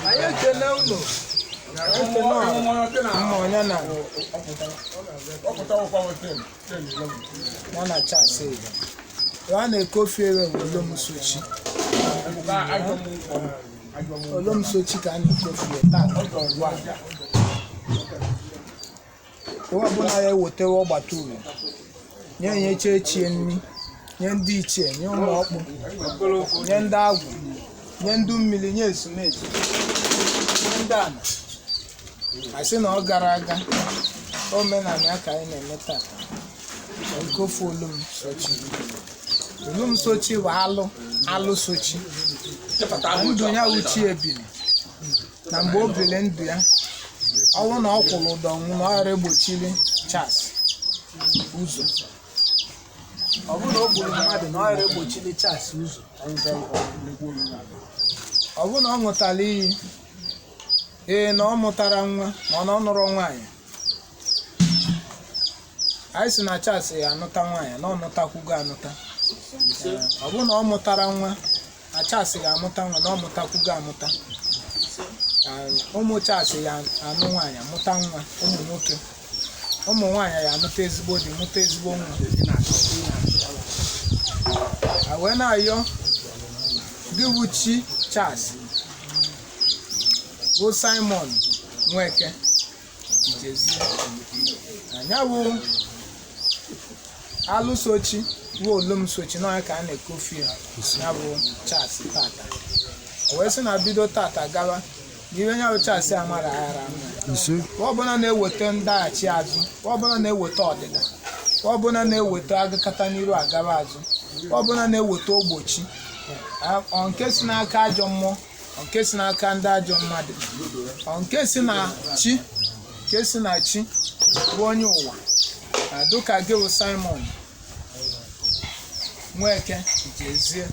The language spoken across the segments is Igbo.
Anyị ekele unu, ekele mma onye na ya na Charles Eze. A na-ekofi ewe bụ Olomsochi. Olomsochi ka a na-ekofi ya taa ugbu a. Onye ọbụla ya ewetewe ọgbata uru nye nyeche echie nri, nye ndị ichie, nye ụmụ ọkpụ, nye ndị agwụ, nye ndị mmiri, nye ezumezu, nye ndị ana. Asị na ọ gara aga omenala ya ka anyị na-eme tata. Nkofu Olomsochi. Olomsochi bụ alụ alụ sochi. Ndụ ya uchi ebili na mgbe o biri ndụ ya, ọnwụ na ọ kwụrụ ụdọ nwụ na ọ ghara egbochiri Charles ụzọ. Ọ bụrụ na o gburu mmadụ, na ọ ghara egbochiri Charles ụzọ. Ọ bụrụ na ọ ṅụtara iyi, ee, na ọ mụtara nwa, ma ọ na ọ nụrụ nwaanyị, anyị sị na Charles ya anụta nwaanyị, na ọ nụtakwugo anụta. Ọ bụrụ na ọ mụtara nwa, na Charles ya amụta nwa, na ọ mụtakwugo amụta. Ụmụ Charles ya anụ nwaanyị, amụta nwa ụmụ nwoke. Ụmụ nwaanyị ya anụta ezigbo di, mụta ezigbo nwa. A wee na-ayọ gị bụ chi Charles, bụ Simon Nweke Ijezie, anya bụ alụsochi bụ Olomsochi n'ọnya ka a na-ekofi ya, ya bụ Charles tata. O wee sị na bido tata gawa na ihe ya bụ Charles amara aghara ama. Ọ bụla na-eweta ndaghachi azụ, ọ bụla na-eweta ọdịda, ọ bụla na-eweta agakata n'iru agaba azụ, ọ bụla na-eweta ogbochi, ọ nke si n'aka ajọ mmụọ, ọ nke si n'aka ndị ajọ mmadụ, ọ nke si na chi, nke si na chi bụ onye ụwa dụka gị bụ Simon Nweke Ijezie,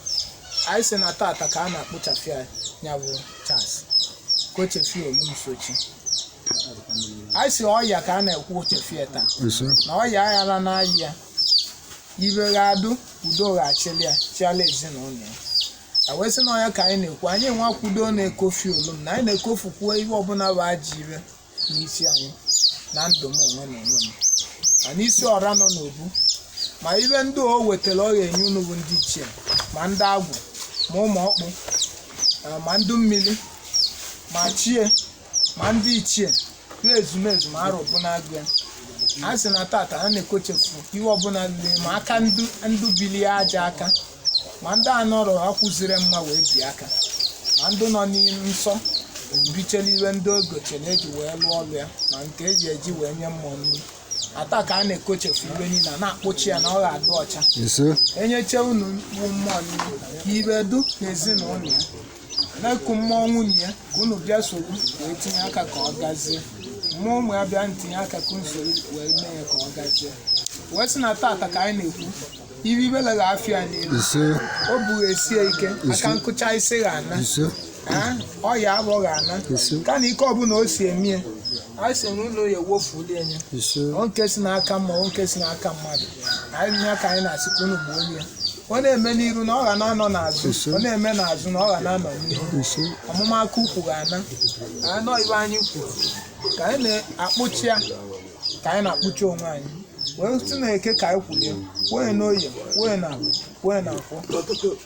anyị si na tata ka a na-akpụchapụ ya, ya bụ Charles ka o chefie Olomsochi. Anyị si ọya ka a na-ekwu chefie taa na ọya aghara n'ahịa ya, ibe ga-adụ, udo ga-achịli ya, chiala ezinụlọ ya. A wee sị na ọya ka anyị na-ekwu, anyị nwakwudo na-ekofi olom na anyị na-ekofukwuo ihe ọbụla bụ ajọ ire n'isi anyị na ndụ m onwe na onwe m, ma n'isi ọra nọ n'obu, ma ibe ndị o wetara ọ ga-enye unu bụ ndị ichie, ma ndị agwụ, ma ụmụ ọkpụ, ma ndị mmiri, ma chie, ma ndị ichie ruo ezumezu, ma arụbụ na-agụ ya. A sị na tata a na-ekochefu ihe ọbụla lili, ma aka ndụ bilie aja aka, ma ndị anọrọ akwụziri mma wee bie aka, ma ndị nọ n'ime nsọ bichere iwe ndị ogochere eji wee lụọ ọlụ ya, ma nke eji eji wee nye mmụọ nri. Ata ka a na-ekochefu iwe niile a na-akpụchi ya na ọ ga-adị ọcha. Enyeche unu bụ mmụọ nri ka ibe du n'ezinụlọ ya, na-eku mmụọ nwunye ya ka unu bịa soro wee tinye aka ka ọ gazie, mmụọ ụmụ ya bịa ntinye aka ka unu soro wee mee ya ka ọ gazie. Wee sị na tata ka anyị na-ekwu ibe ibele ga-afịa n'elu, o bughi esie ike aka nkụcha isi ga-ana, ọya abụọ ga-ana ka na ike ọbụla o si emie. Anyị si na ụlọ ya ewofuli enye o nke si n'aka mma, o nke si n'aka mmadụ anyị ya ka anyị na-asị ka unu gbuo ya. Ọ na-eme n'iru na ọ ga na-anọ n'azụ, ọ na-eme n'azụ na ọ ga na-anọ n'ihu. Ọmụma aka ukwu ga-ana anọ. Ibe anyị kwuru ka anyị na-akpụchi ya, ka anyị na-akpụchi onwe anyị wee sị na eke ka anyị kwulie, kwue na oye, kwue na agwụ, kwue na nkwụ,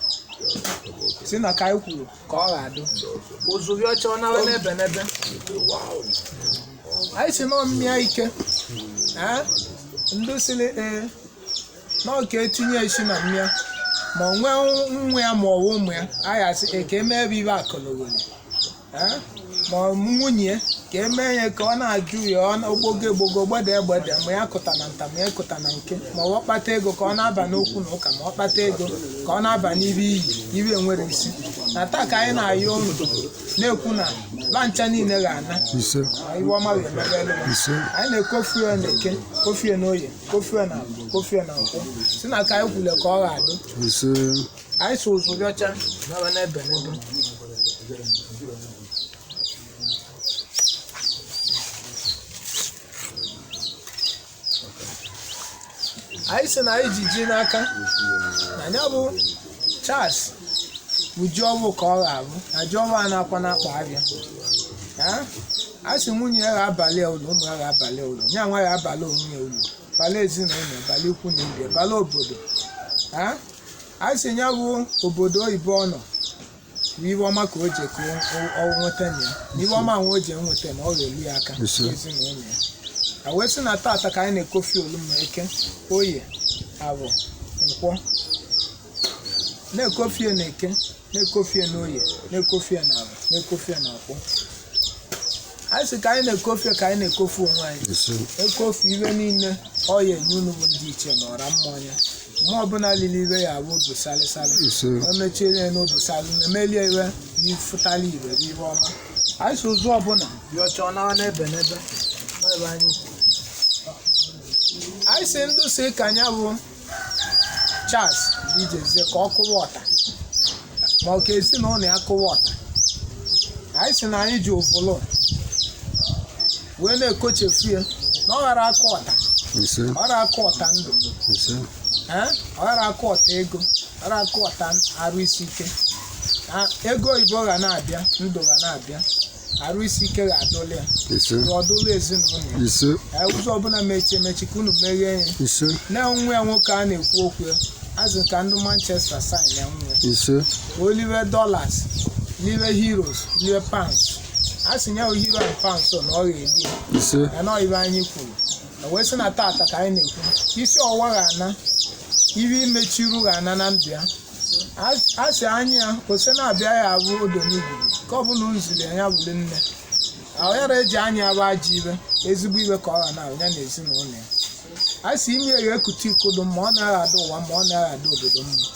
si na ka anyị kwuru ka ọ ga-adụ ozuri ọcha ọ nawa n'ebe n'ebe. Anyị si nọ mmịa ike ndị sịrị ee na ọ ka etinye esi na mmịa, ma ọ nwee nwa ya, ma ọ wụ ụmụ ya, anyị asị ee ka emee ebe ibe akụlụgholi, ma ọ nwunye ka emee ya ka ọ na-ajụ ya ogbogo egbogo gbede egbede, ma ya kụta na nta, ma ya kụta na nke, ma ọ kpata ego ka ọ na-aba n'okwu na ụka, ma ọ kpata ego ka ọ na-aba n'ibe iyi ibe nwere isi. Na taa ka anyị na-ayọ unu na-ekwu na ba ncha niile ga-ana ma iwe ọma ga-emebe elu. Anyị na-ekofu ya na eke, kofu ya na oye, kofu ya na agba, kofu ya na nkwụ, si na ka anyị kwule ka ọ ga-adụ. Anyị so ụzụ bịọcha naba n'ebe n'ebe. Anyị sị na anyị ji ji n'aka na ya bụ Charles bụ ji ọbụ ka ọ ga-abụ na ji ọbụ a na-akwa n'akpa abịa. A sị nwunye ya ga-abalị ya ụlọ, ụmụ ya ga-abalị ụlọ, ya nwa ya abalị onwe ya ụlọ, bala ezinụlọ, bala ikwu na ibe, bala obodo. A sị ya bụ obodo oyibo ọ nọ bụ iwe ọma ka o ji ka ọ nweta na ya, na iwe ọma nwe o ji nweta na ọ ga-elu ya aka ezinụlọ ya. A wee sị na tata ka anyị na-ekofi olumma eke, oye, abụ, nkwọ, na-ekofie na eke, na-ekofie na oye, na-ekofie na abụ, na-ekofie na akwọ. Anyị sị ka anyị na-ekofie ka anyị na-ekofu onwe anyị, ekofu iwe niile ọya enye unu bụ ndị iche na ọra mmanya. Mmụọ ọbụla lili iwe ya abụ obu salịsalị, o mechiere ya n'obu salị, emelie iwe n'ifụtala iwe n'ihe ọma. Anyị sị ụzọ ọbụla dị ọcha ọ nawa n'ebe n'ebe n'ebe anyị kwuru. Anyị sị ndụ si ka anya bụ Charles ijezie ka ọ kụwa ọta, ma ọ ka ezinụlọ ya kụwa ọta. Anyị sị na anyị ji ovolo wee na-ekochefu ya na ọ ghara akụ ọta, ọ ghara akụ ọta ndụ, ọ ghara akụ ọta ego, ọ ghara akụ ọta arụ isi ike. Ego oyibo ga na-abịa, ndụ ga na-abịa, arụ isi ike ga-adụli ya, ọdụlụ ezinụlọ ya. Ụzọ ọbụla mechi emechi ka unu meghee ya. Na nwa ya nwoke a na-ekwu okwu ya, azụ ka ndị Manchester sign ya nwa ya olive dollars, live euros, live pounds. A sị ya euro and pounds na ọ ga-eli ya na ibe anyị kwuru. Wee sị na tata ka anyị na-ekwu isi ọwa ga-ana, ibe imechiru ga-ana na ndụ ya. A sị anya ya ose na-abịa ya abụ odo n'igwuru ka ọ bụla nzuri ya bụrụ nne ahụyara eji anya ya bụ ajọ ibe, ezigbo ibe ka ọ ga na-ahụ ya na ezinụlọ ya. A sị ime ya ga-ekute ikodo ma ọ naghị ada ụwa, ma ọ naghị ada obodo mma.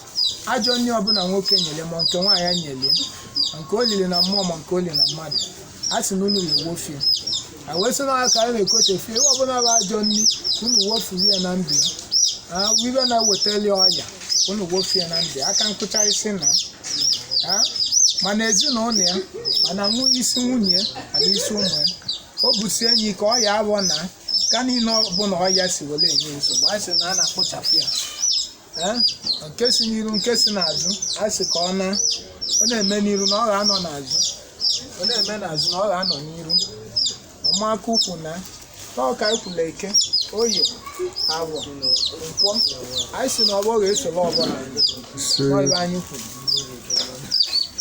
Ajọ nne ọbụla nwoke nyere, ma nke nwaanyị ya nyelie, ma nke o liri na mmụọ, ma nke o liri na mmadụ, a sị na unu ga-ewofie. A wee sị na aka anyị na-ekochefie ebe ọbụla bụ ajọ nri, unu wofuru ya na ndụ ya. Ibe na-ewetali ọya, unu wofie na ndụ ya. Aka nkụcha isi na mana ezinụlọ ya, mana isi nwunye ya, mana isi ụmụ ya, o busie enyi ka ọya abụọ na ka niile ọbụla ọya si were enye nsogbu. A sị na a na-akpụchapụ ya, nke si n'iru, nke si n'azụ. A sị ka ọ na ọ na-eme n'iru na ọ ga-anọ n'azụ, ọ na-eme n'azụ na ọ ga-anọ n'iru. Ọmụaka ukwu na n'ọka ekwula eke, oye, awọ, nkwọ. Anyị sị na ọgbọ ga-esoro ọgbọ n'ọbụ anyị kwuru.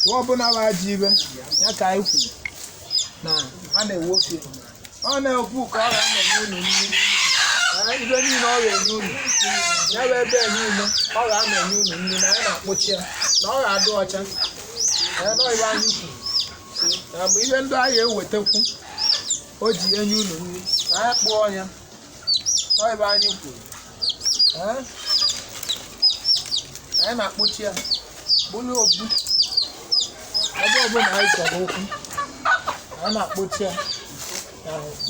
Nwa ọbụla bụ ajọ ibe ya ka anyị kwuru na a na-ewofie. Ọ na-ekwu ka ọ ga-anọ unu nri, ibe niile ọ ga-enye unu ya bụ ebe niile ọ ga-anọ enye unu nri, na anyị na-akpụchi ya na ọ ga-adị ọcha. N'ibe anyị kwuru na mgbe ihe ndị ahịa ewetakwu o ji enye unu nri na anyị kpụọ ya n'ibe anyị kwuru. Anyị na-akpụchi ya bụrụ obu ebe ọbụla anyị chọrọ okwu, anyị na-akpụchi ya.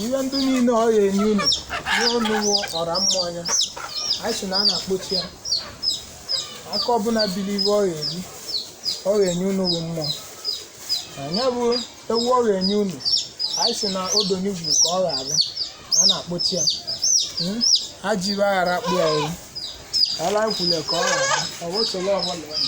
Ihe ndị niile ọ ga-enye unu nye unu wụ ọra mmụọ ya. Anyị sị na a na-akpụchi ya aka ọbụla bili ibe ọ ga-eri, ọ ga-enye unu bụ mmụọ anya bụ ewu ọ ga-enye unu. Anyị sị na odonigwu ka ọ ga-abụ, a na-akpụchi ya ajibe aghara akpụ ya ewu ala nkwule ka ọ ga-abụ ọ bụ solo ọbụla ya.